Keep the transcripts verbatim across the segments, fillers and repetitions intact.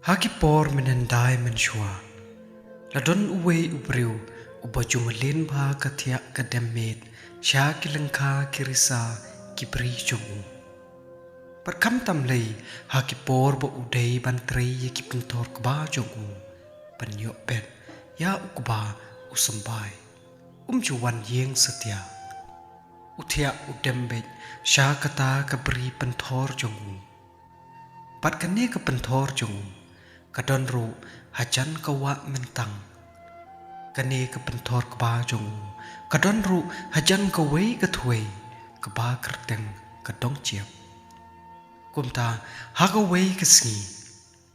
Ha ki por mynhyndai mynshuwa, la don uwei u briew uba ju mlien bha ka thiah ka dem miet sha ki lyngkha ki risa ki bri jong u. Bad khamtam lei, ha ki por ba u dei ban trei ïa ki pynthor kba jong u, ban ïoh peit ïa u kba u symbai, um ju wan ïeng satia. U thiah u dem beit sha kata ka bri pynthor jong u. Bad kane ka pynthor jong u ka don ruh hajan ka wah myntang. Kane ka pynthor kba jong u ka don ruh hajan kawei ka thwei kaba kyrteng ka dong jiep. Kumta, ha kawei ka sngi,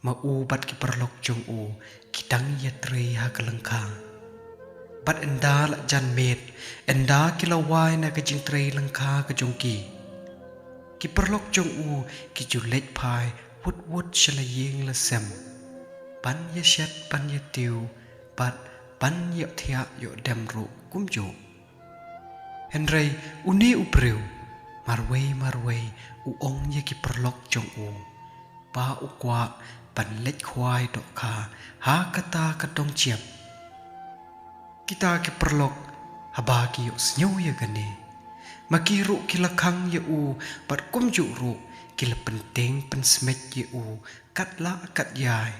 ma u bad ki paralok jong u ki dang ïatrei ha ka lyngkha. Bad ynda la jan miet, ynda ki la wai na ka jingtrei lyngkha ka jong ki, ki paralok jong u ki ju leit phai wut wut sha la ïing la sem, ban ïashet ban ïatiew, bad ban ïohthiah ïoh dem ruh kumjuh. Hynrei une u briew, marwei marwei u ong ïa ki paralok jong u ba u kwah ban leit khwai dohkha ha kata ka dong jiep. Kita ki paralok, haba ki ïohsngew ïa kane, ma ki ruh ki la khang ïa u, bad kumjuh ruh ki la pynteng pynsmit ïa u katba lah katba ïai,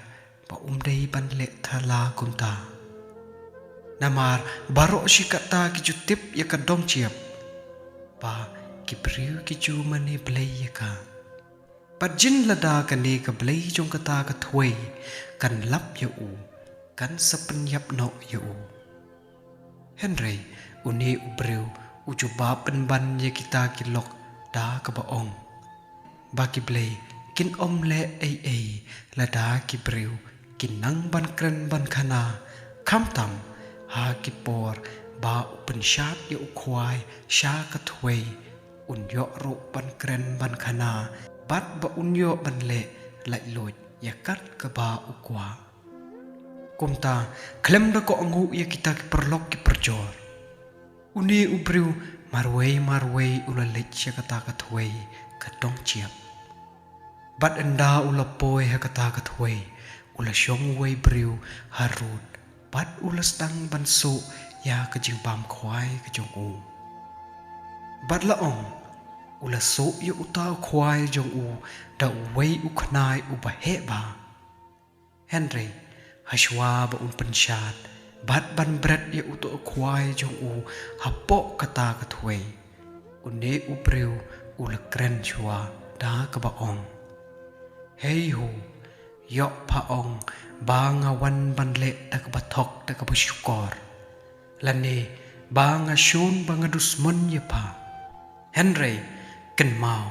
ba um dei ban leh thala kumta. Namar baroh shi katta ki ju tip ïa ka dong jiep, ba ki briew ki ju mane blei ïa ka. Bad jin lada kane ka blei jong kata ka thwei kan lap ïa u, kan sa pynïap noh ïa u. Hynrei une u briew u ju ba pynban ïa kita ki lok da kaba ong ba ki blei kin ym leh ei ei lada ki briew kin nang ban kren ban khana, khamtam ha ki por ba u pynshad ïa u khwai sha ka thwei, un ïoh ruh ban kren ban khana, bad ba un ïoh ban leh laitluid ïa kat kaba u kwah. Kumta, khlem da kohnguh ïa kita ki paralok ki parajor, une u briew marwei marwei u la leit sha kata ka thwei ka dong jiep. Bad ynda u la poi ha kata ka thwei, u la shong uwei briew harud, bad u la sdang ban suh ïa ka jingbam khwai ka jong u. Bad la ong, u la suh ïa uta u khwai jong u da uwei u khnai uba heh bha. Hynrei, hashwa ba un pynshad bad ban bret ïa uta u khwai jong u hapoh kata ka thwei, une u briew u la kren shuwa da kaba ong, "Hei ho, ïoh pha ong ba nga wan ban leh da kaba thok da kaba shukor, lane ba nga shun ba nga dusmon ïa pha. Hynrei, kynmaw,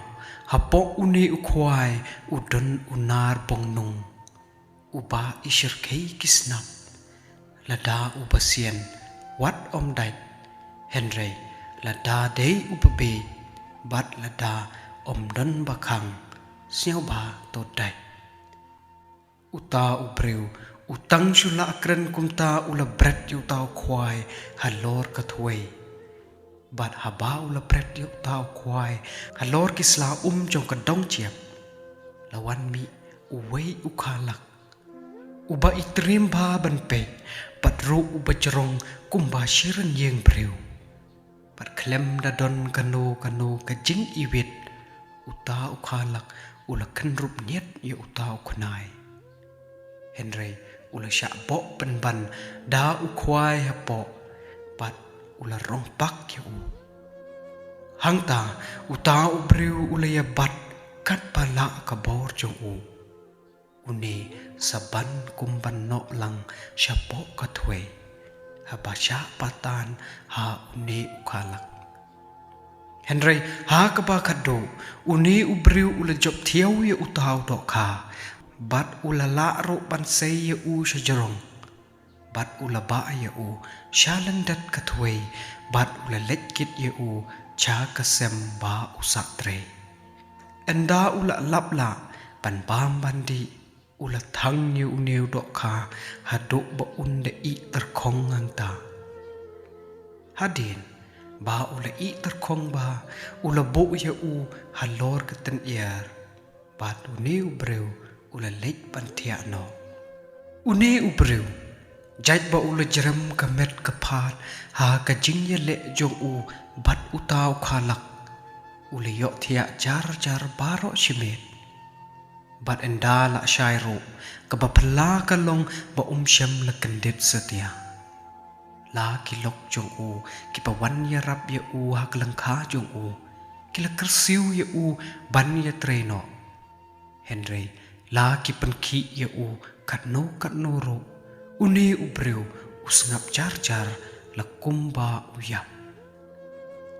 hapoh une u khwai u don u nar bongnung, uba i shyrkhei ki snap. Lada uba sian, wat ym dait. Hynrei, lada dei uba bieit, bad lada ym don ba khang, sngewbha to dait." Uta u briew, u tang shu la kren kumta u la bret ïa uta u khwai halor ka thwei. Bad haba u la bret ïa uta u khwai halor ki sla um jong ka dong jiep, la wan mih uwei u khalak, uba i triem bha ban peit, bad ruh uba jrong kumba shi rynïeng briew. Bad khlem da don kano kano ka jingiwit, uta u khalak u la kynrup ñiat ïa uta u khnai. Hynrei, u la shah boh pynban da u khwai hapoh, bad u la rong pak ïa u. Hangta, uta u briew u la ïabat katba lah ka bor jong u. Une sa ban kum ban noh lang shapoh ka thwei, haba shah patan ha une u khalak. Hynrei, ha kaba khadduh, une u briew u la jop thiaw ïa uta u dohkha, bad u la lah ruh ban sei ïa u sha jrong. Bad u la bah ïa u sha lyndet ka thwei, bad u la leit kit ïa u sha ka sem ba u sah trei. Ynda u la lap lah ban bam ban dih, u la thang ïa une u dohkha haduh ba un da ih tyrkhong hangta. Hadien ba u la ih tyrkhong bha, u la buh ïa u halor ka tynïar, bad une u briew u la leit ban thiah noh. Une u briew, jait ba u la jrem ka met ka phad ha ka jingïaleh jong u bad uta u khalak, u la ïohthiah jar jar baroh shimet. Bad ynda la shai ruh, kaba phylla ka long ba um shym la kyndit satia. La ki lok jong u kiba wan ïarap ïa u ha ka lyngkha jong u, ki la kyrsiew ïa u ban ïatrei noh. Hynrei la ki pynkhih ïa u katno katno ruh, une u briew u sngap jar jar la kumba u ïap.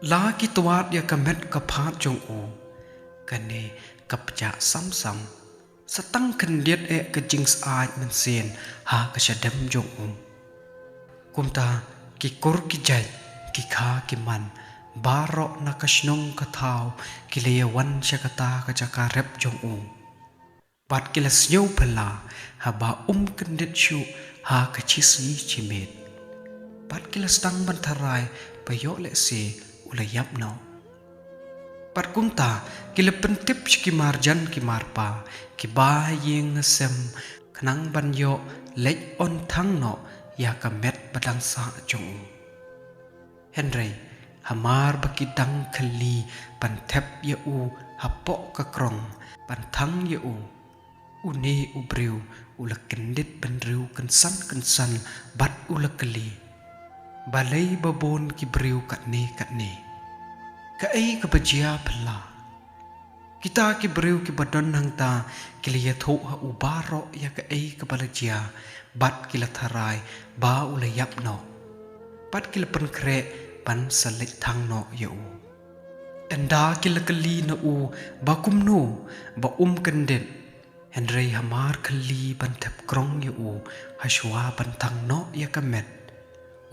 La ki twad ïa ka met ka phad jong u, kane ka pjah sam sam, sa tang khyndiat eh ka jingsyaid mynsiem ha ka shadem jong u. Kumta ki kur ki jait, ki kha ki man, baroh na ka shnong ka thaw, ki la ïa wan sha kata ka jaka rep jong u. Bad ki la sngew phylla haba um kyndit shuh ha ka shisngi shimet. Bad ki la sdang ban tharai ba ïoh lehse u la ïap noh. Bad kumta ki la pyntip sha ki marjan ki marpa kiba ha ïing ha sem, khnang ban ïoh leit on thang noh ïa ka met ba dang sah jong u. Hynrei hamar ba ki dang kylli ban thep ïa u hapoh ka krong ban thang ïa u, une u briew u la kyndit bynriew kynsan kynsan bad u la kylli: Balei ba bun ki briew katne katne? Kaei kaba jia phylla? Kita ki briew kiba don hangta ki la ïathuh ha u baroh ïa kaei kaba la jia, bad ki la tharai ba u la ïap noh. Bad ki la pynkhreh ban sa leit thang noh ïa u. Ynda ki la kylli na u ba kumno ba um kyndit, hynrei hamar kylli ban thep krong ïa u hashwa ban thang noh ïa ka met,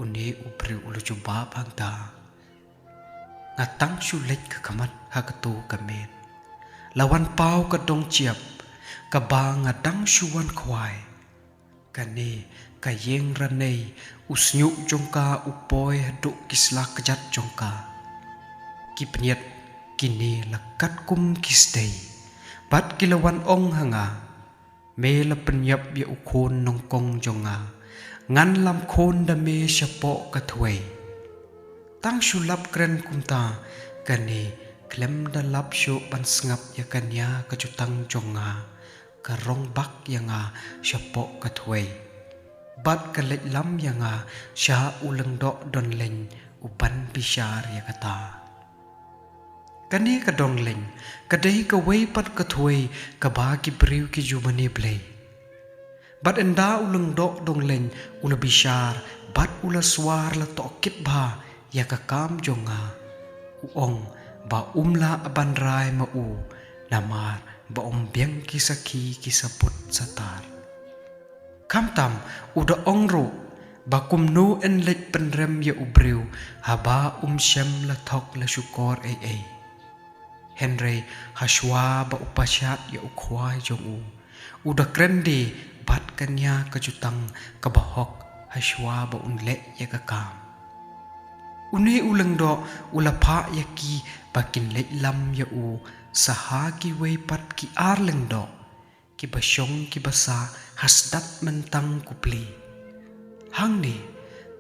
une u briew u la jubab hangta: Nga tang shu leit ka khmat ha kato ka met, la wan paw ka dong chiap kaba nga dang shu wan khwai. Kane ka ïing ranei, u shñiuh jong ka u poi haduh ki sla kjat jong ka. Ki bniat kine la katkum ki stei, bad ki la wan ong ha nga: Me la pynïap ïa u khun nyngkong jong nga, ngan lam khun da me shapoh ka thwei. Tang shu lap kren kumta, kane khlem da lap shuh ban sngap ïa ka nia ka jutang jong nga, ka rong bak ïa nga shapoh ka thwei, bad ka leit lam ïa nga sha u lyngdoh donleiñ uban bishar ïa kata. Kane ka donleiñ ka dei kawei pat ka thwei kaba ki briew ki ju mane blei. Bad ynda u lyngdoh donleiñ u la bishar bad u la swar la tohkit bha ïa ka kam jong nga, u ong ba um lah ban rai ma u, namar ba um biang ki sakhi ki sabut satar. Khamtam u da ong ruh ba kumno yn leit pynrem ïa u briew haba um shem la thok la shukor ei ei. Hynrei hashwa ba u pashat ïa u khwai jong u, u da kren de bad ka nia ka jutang kaba hok hashwa ba un leh ïa ka kam. Une u lyngdoh u la phah ïa ki ba kin leit lam ïa u sa ha kiwei pat ki ar lyngdoh, kiba shong kiba sah ha sdad myntang ku pli. Hangne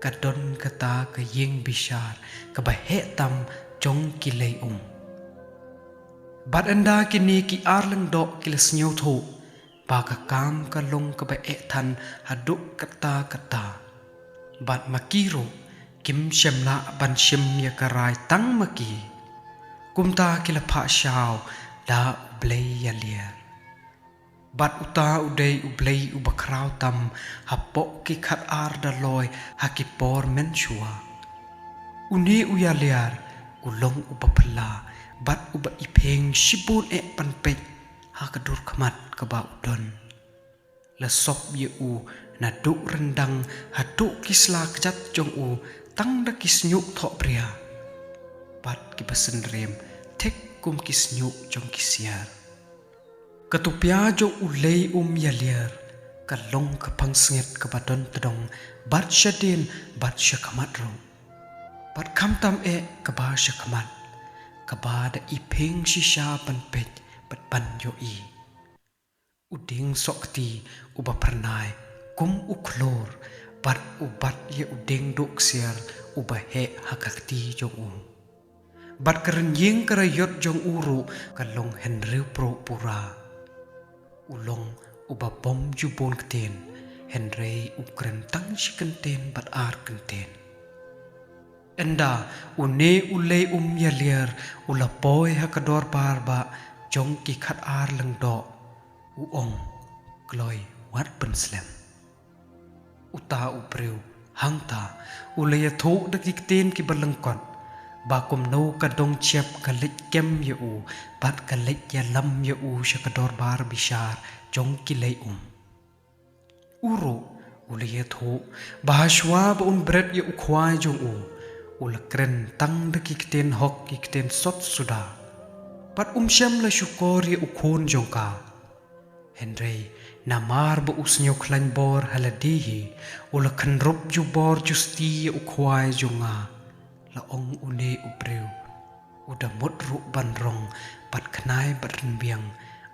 ka don kata ka ïing bishar kaba heh tam jong ki lei um. Bad ynda kine ki ar lyngdoh ki la sngewthuh ba ka kam ka long kaba eh than haduh katta katta, bad ma ki ruh kim shem lah ban shim ïa ka rai tang ma ki, kumta ki la phah shaw da u blei ïaliar. Bad uta u dei u blei uba khraw tam hapoh ki khat ar daloi ha ki por mynshuwa. Une u ïaliar u long uba phylla bad uba iphieng shibun eh ban peit ha ka dur khmat kaba u don. La sop ïa u naduh ryndang haduh ki sla kjat jong u tang da ki shñiuh thohbria bad kiba synriem thik kum ki shñiuh jong ki siar. Ka tupia jong u lei um ïaliar ka long ka phangsngiat kaba don tdong bad shadien bad shakhmat ruh. Bad khamtam eh kaba shakhmat, kaba da iphieng shisha ban peit bad ban ïohi. U dieng sohkti uba phyrnai kum u khlur, bad u bat ïa u dieng duh ksiar uba heh ha ka kti jong u. Bad ka rynïeng ka raiot jong u ruh ka long hynriew pruh pura. U long uba bym ju bun ktien, hynrei u kren tang shi kyntien bad ar kyntien. Ynda une u lei um ïaliar u la poi ha ka dorbar bah jong ki khat ar lyngdoh, u ong, kloi wat pynslem. Uta u briew hangta u la ïathuh da ki ktien kiba lyngkot, ba kumno ka dong Tsiap ka leit kem ïa u, bad ka leit ïalam ïa u sha ka dorbar bishar jong ki lei um. U ruh u la ïathuh ba hashwa ba un bret ïa u khwai jong u, u la kren tang da ki ktien hok ki ktien sot suda. Bad um shym la shukor ïa u khun jong ka. Hynrei namar ba u sngew khlaiñ bor ha lade hi, u la khynrup jubor justi ïa u khwai jong nga, la ong une u briew uda mut ruh ban rong bad khnai bad rynbiang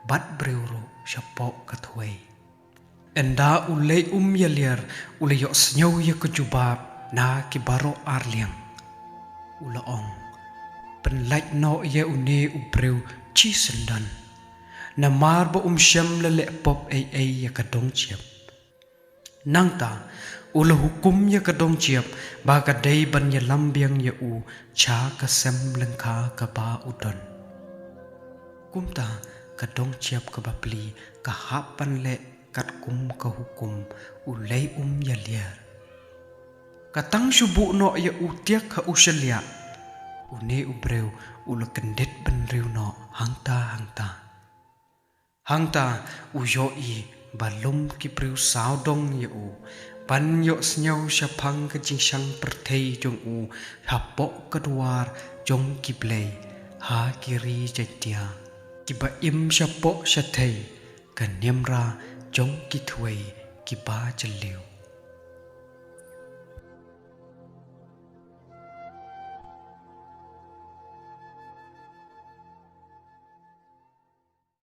bad briew ruh shapoh ka thwei. Ynda u lei um ïaliar u la ïohsngew ïa ka jubab na ki baroh ar liang. U la ong, pynlait noh ïa une u briew shisyndon, namar ba um shym la leh pop ei ei ïa ka dong Tsiap. Nangta u la hukum ïa ka dong Tsiap ba ka dei ban ïalam biang ïa u sha ka sem lyngkha kaba u don. Kumta ka dong Tsiap kaba pli ka hap ban leh katkum ka hukum u lei um ïaliar. Ka tang shu buh noh ïa u tiak ha u shylliah, une u briew u la kyndit bynriew noh hangta hangta. Hangta u ïohi ba lum ki briew sawdong ïa u ban ïohsngew shaphang ka jingshang pyrthei jong u hapoh ka duwar jong ki blei ha ki ri Jaiñtia kiba im shapoh shathei ka niamra jong ki thwei kiba jylliew.